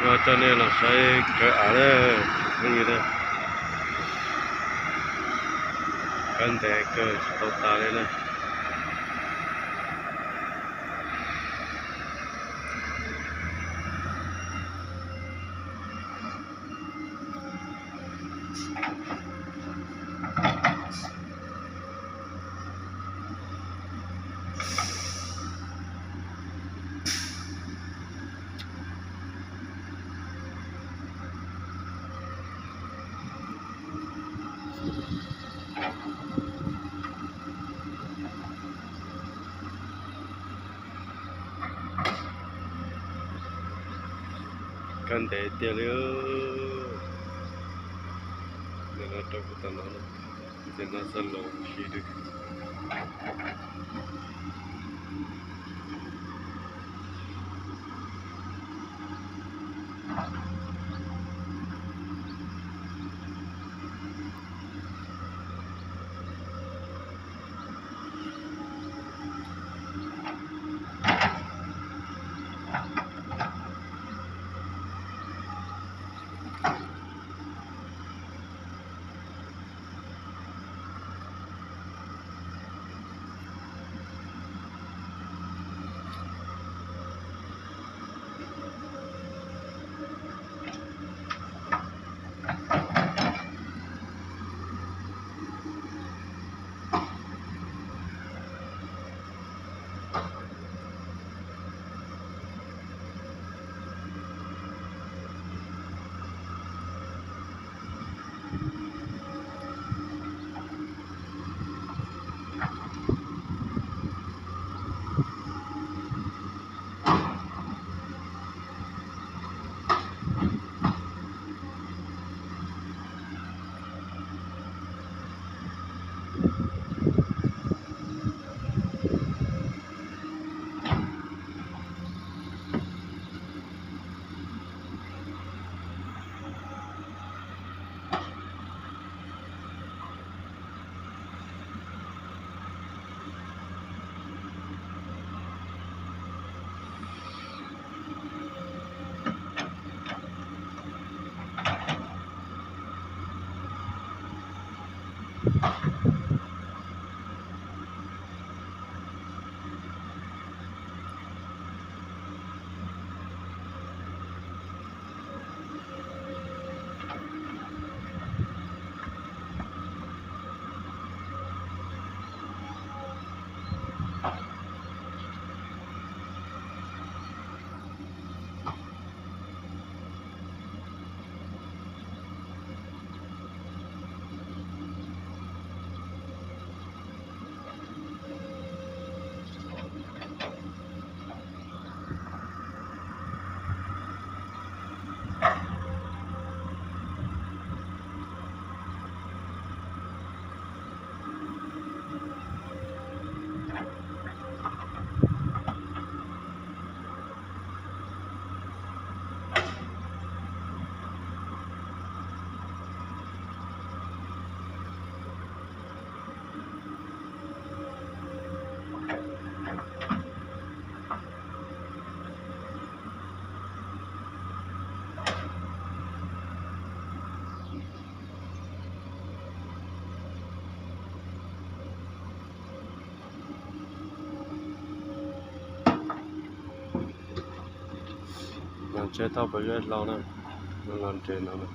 Coj nej los saib kawg av lawm, phooj ywg na. Kab ntev kawg tsis tau tas li na. Kab ntev tiag li. Nim no rau kuv tom no, nim no xa los siv lawm. Los tsheb thauj pem zej hlau na, los nres no na.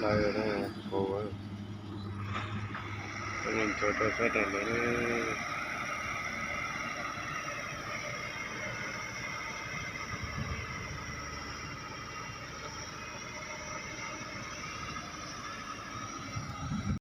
Lawv na, hauv, ua li ntsuav rau sab nram ntawd na.